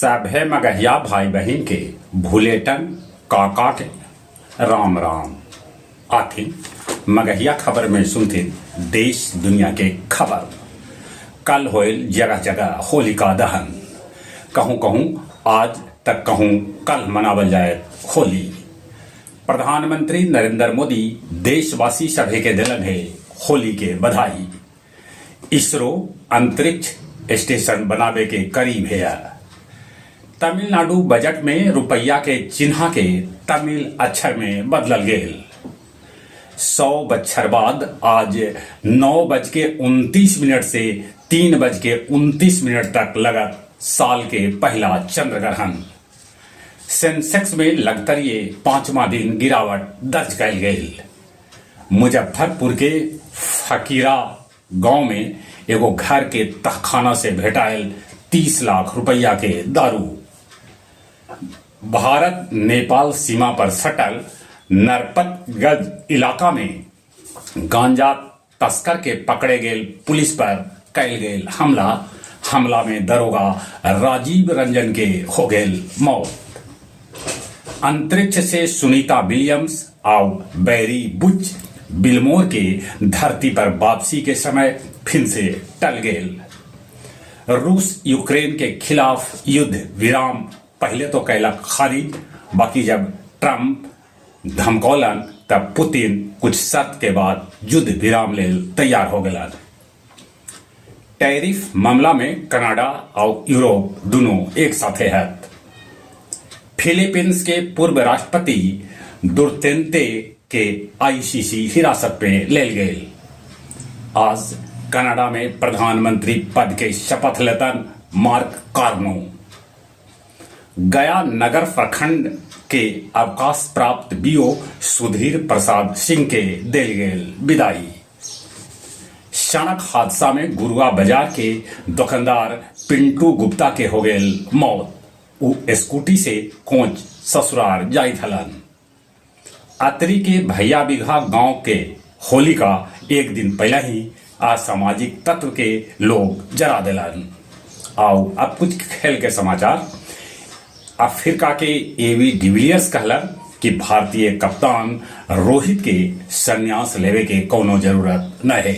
सभे मगहिया भाई बहिन के भुलेटन काका के राम राम। आथिन मगहिया खबर में सुनथिन देश दुनिया के खबर। कल होयल जगह जगह होलिका दहन। कहूँ कहूँ आज तक कहूँ कल मनावल जाए होली। प्रधानमंत्री नरेंद्र मोदी देशवासी सभे के दिलन हे होली के बधाई। इसरो अंतरिक्ष स्टेशन बनावे के करीब हे। तमिलनाडु बजट में रुपया के चिन्हा के तमिल अक्षर में बदलल गेल। 100 बच्छर बाद आज 9:29 से 3:29 तक लगत साल के पहला चंद्र ग्रहण। सेंसेक्स में लगतरिये पांचवा दिन गिरावट दर्ज कयल गेल। मुजफ्फरपुर के फकीरा गांव में एगो घर के तहखाना से भेटायल 30 लाख रुपया के दारू। भारत नेपाल सीमा पर सटल नरपतगंज इलाका में गांजा तस्कर के पकड़े गेल पुलिस पर कयल गेल हमला। हमला में दरोगा राजीव रंजन के हो गेल मौत। अंतरिक्ष से सुनीता विलियम्स आउ बैरी बुच विल्मोर के धरती पर वापसी के समय फिन से टल गेल। रूस यूक्रेन के खिलाफ युद्ध विराम पहले तो कैलक खारिज, बाकी जब ट्रंप धमकौलन तब पुतिन कुछ शर्त के बाद युद्ध विराम लेल तैयार हो गेलन। टैरिफ मामला में कनाडा और यूरोप दोनों एक साथे हत। फिलीपींस के पूर्व राष्ट्रपति दुर्तेंते के आईसीसी हिरासत में लेल गेल। आज कनाडा में प्रधानमंत्री पद के शपथ लेतन मार्क कार्नो। गया नगर प्रखंड के अवकाश प्राप्त बीओ सुधीर प्रसाद सिंह के देल गेल विदाई। सड़क हादसा में गुरुआ बाजार के दुकानदार पिंटू गुप्ता के हो गेल मौत। उ स्कूटी से कोच ससुराल जाइत हलन। अतरी के भैया बिघा गांव के होली का एक दिन पहले ही असामाजिक तत्व के लोग जरा दिलन। आओ अब कुछ खेल के समाचार। अफ्रीका के एवी डिविलियर्स कहलन कि भारतीय कप्तान रोहित के संन्यास लेवे के कोनो जरूरत न है।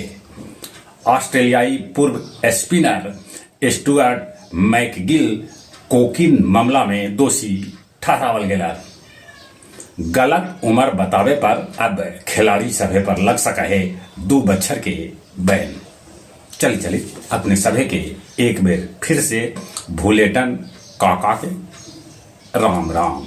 ऑस्ट्रेलियाई पूर्व स्पिनर स्टुअर्ट मैकगिल कोकिन मामला में दोषी ठहरावल गेलन। गलत उम्र बतावे पर अब खिलाड़ी सभे पर लग सका है 2 बच्छर के बैन। चली चली अपने सभे के एक बेर फिर से भूलेटन काका के राम राम।